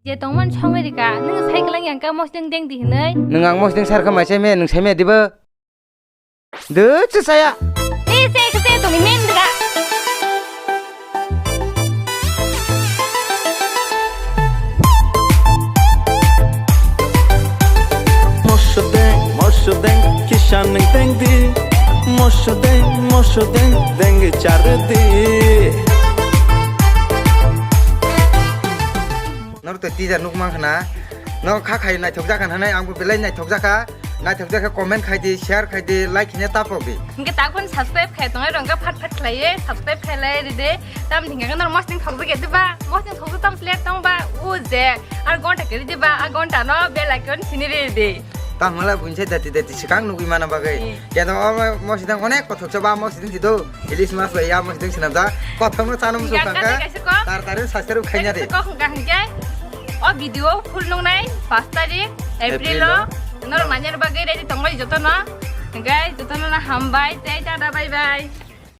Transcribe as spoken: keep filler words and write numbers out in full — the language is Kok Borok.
Je tongmani songwi rika, nwng sai kwlang yang ka mosdeng deng di hinwi. Nwng ang mosdeng sar kha mai sai me, nwng sai me dibo? De chaya. E se se tongni men dra. Mosodeng, mosodeng, kisa nwng deng di. Mosodeng, mosodeng, dengwi charw di. Norok to teaser nuk mang khna. Norok kha khai naithok jakha hwnwi, angbo belai naithok jakha. Naithok jakha comment khai di, share khai di, like hwnwi tapok di. Hwnkhe takhon subscribe khai tongnai rok hwnkhe phat phat khlaiwi subscribe khai lai ridi. Tam hwnkhe norok mosdeng thokjak ya diba? Mosdeng thokjak tam select tong ba? O je, ar gonta khe ridi ba? A gonta no bell icon sini ridi. Tamo la buinse dati dati swkang nugwi mana bagwi. Hmm. Keno o mosdeng onek kothok cha ba mosdeng si do. Ilis mas bai ya mosdeng sinam da. Kothok no chano musu Hwnkhe kangka. Kaisa kok. Tar tari subscribe khai na de. Kaisa kok hwnkha hwnkhe. O video full nungnai pas tarik April April o. o. Norok nanya bagwi ready tongbai jotono. Hwnkhe jotono no hambai tei tata bye bye.